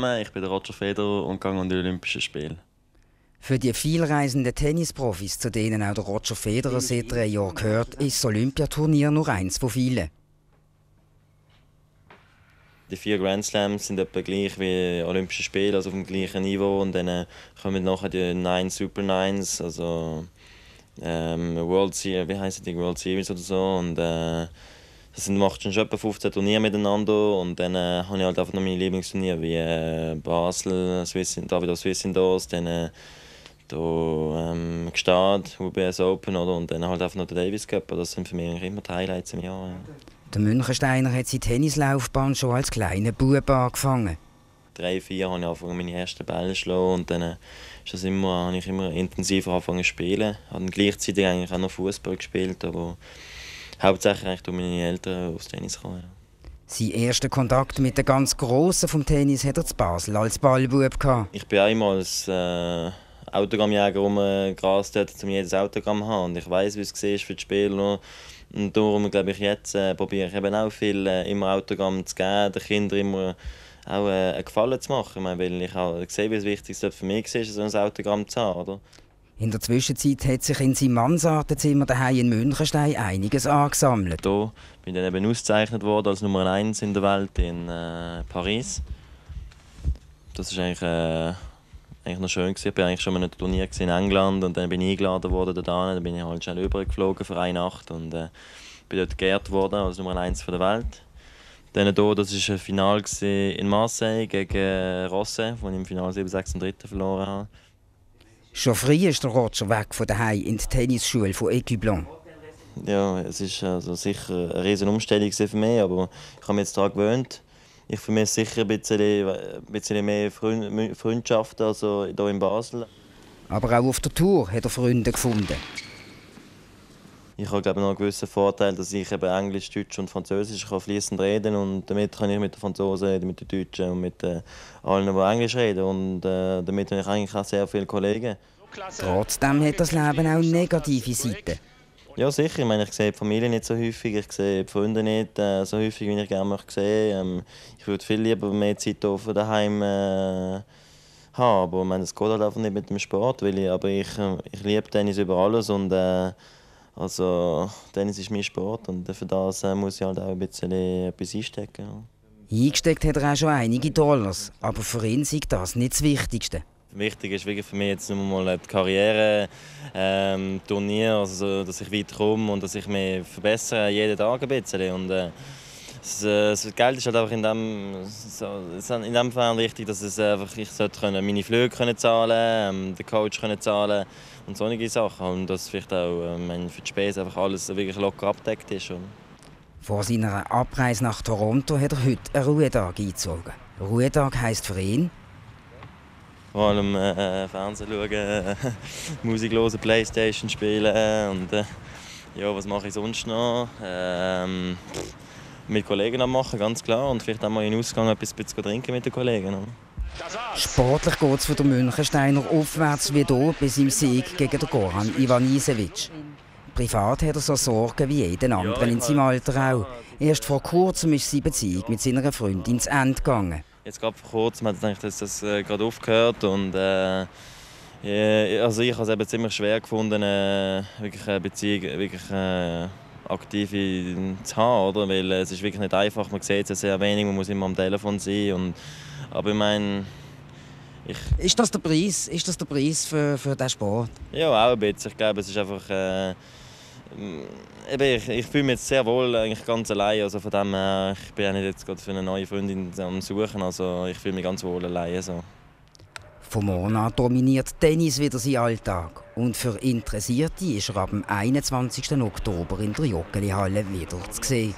Ich bin der Roger Federer und gehe an die Olympischen Spiele. Für die vielreisenden Tennisprofis, zu denen auch der Roger Federer seit 3 Jahren gehört, ist das Olympiaturnier nur eins von vielen. Die 4 Grand Slams sind etwa gleich wie Olympische Spiele, also auf dem gleichen Niveau. Und dann kommen nachher die 9 Super Nines, also World Series, wie heissen die, World Series oder so. Und das macht schon etwa 15 Turniere miteinander. Und dann habe ich halt einfach noch meine Lieblingsturniere wie Basel, Davidoff Swiss Indoors, dann Gstaad, UBS Open, oder? Und dann halt einfach noch der Davis Cup. Das sind für mich eigentlich immer die Highlights im Jahr. Ja. Der Münchensteiner hat seine Tennislaufbahn schon als kleiner Bub angefangen. 3, 4 habe ich angefangen, meine ersten Bälle zu schlagen. Und dann habe ich immer intensiver angefangen zu spielen. Ich habe gleichzeitig eigentlich auch noch Fußball gespielt, aber hauptsächlich eigentlich durch meine Eltern aufs Tennis gekommen. Ja. Sein erster Kontakt mit den ganz Grossen vom Tennis hat er zu Basel als Ballbub gehabt. Ich bin einmal als Autogrammjäger rumgerast, um jedes Autogramm zu haben. Und ich weiss, wie es war für die Spieler. Und darum glaube ich, jetzt probiere ich eben auch viel, immer Autogramm zu geben, den Kindern immer auch einen Gefallen zu machen. Ich meine, weil ich auch sehe, wie wichtig es für mich ist, so ein Autogramm zu haben. Oder? In der Zwischenzeit hat sich in seinem Mansardenzimmer daheim in Münchenstein einiges angesammelt. Hier bin ich dann eben ausgezeichnet worden als Nummer 1 in der Welt in Paris. Das war eigentlich noch schön. Ich war eigentlich schon mal in einem Turnier in England und dann bin ich eingeladen worden dorthin. Dann bin ich halt schnell rübergeflogen für eine Nacht und bin dort geehrt worden als Nummer 1 der Welt. Dann hier, das war ein Finale in Marseille gegen Rosset, wo ich im Finale 7-6 und 3. verloren habe. Schon früh ist der Roger weg von daheim in die Tennisschule von Écublens. Ja, es ist also sicher eine riesige Umstellung für mich, aber ich habe mich jetzt daran gewöhnt. Ich vermisse sicher ein bisschen mehr Freundschaften als hier in Basel. Aber auch auf der Tour hat er Freunde gefunden. Ich habe noch einen gewissen Vorteil, dass ich eben Englisch, Deutsch und Französisch fließend reden kann. Und damit kann ich mit den Franzosen reden, mit den Deutschen und mit allen, die Englisch reden. Und damit habe ich eigentlich auch sehr viele Kollegen. Trotzdem hat das Leben auch negative Seiten. Ja, sicher. Ich meine, ich sehe die Familie nicht so häufig, ich sehe die Freunde nicht so häufig, wie ich gerne möchte sehen. Ich würde viel lieber mehr Zeit hier von daheim haben, aber ich meine, das geht halt einfach nicht mit dem Sport, aber ich liebe Tennis über alles und also Tennis ist mein Sport und für das muss ich halt auch ein bisschen etwas einstecken. Ja. Eingesteckt hat er auch schon einige Dollars, aber für ihn sei das nicht das Wichtigste. Wichtig ist wirklich für mich jetzt nur mal die Karriere, Turnier, also dass ich weiterkomme und dass ich mich verbessere jeden Tag ein bisschen. Und, das Geld ist halt einfach in dem Fall wichtig, dass ich meine Flüge zahlen, den Coach zahlen und solche Sachen. Und dass vielleicht auch für die Spesen einfach alles wirklich locker abgedeckt ist. Vor seiner Abreise nach Toronto hat er heute einen Ruhetag eingezogen. Ruhetag heisst für ihn: vor allem Fernsehen schauen, Musik hören, Playstation spielen und ja, was mache ich sonst noch? Mit Kollegen machen, ganz klar. Und vielleicht auch mal in den Ausgang etwas trinken mit den Kollegen. Sportlich geht es für den Münchensteiner aufwärts wie hier bis im Sieg gegen den Goran Ivanisevic. Privat hat er so Sorgen wie jeden anderen in seinem Alter auch. Erst vor kurzem ist seine Beziehung mit seiner Freundin zu Ende gegangen. Jetzt gerade vor kurzem hat das gerade aufgehört und also ich habe es eben ziemlich schwer gefunden, wirklich eine Beziehung aktiv zu haben, oder? Weil es ist wirklich nicht einfach, man sieht es sehr wenig, man muss immer am Telefon sein. Aber ich meine... Ist das der Preis? Ist das der Preis für diesen Sport? Ja, auch ein bisschen. Ich glaube, es ist einfach... ich fühle mich jetzt sehr wohl eigentlich ganz allein. Also von dem her, ich bin ja nicht jetzt gerade für eine neue Freundin am Suchen. Also ich fühle mich ganz wohl allein. So. Von morgen an dominiert Tennis wieder seinen Alltag. Und für Interessierte ist er ab dem 21. Oktober in der Joggeli-Halle wieder zu sehen.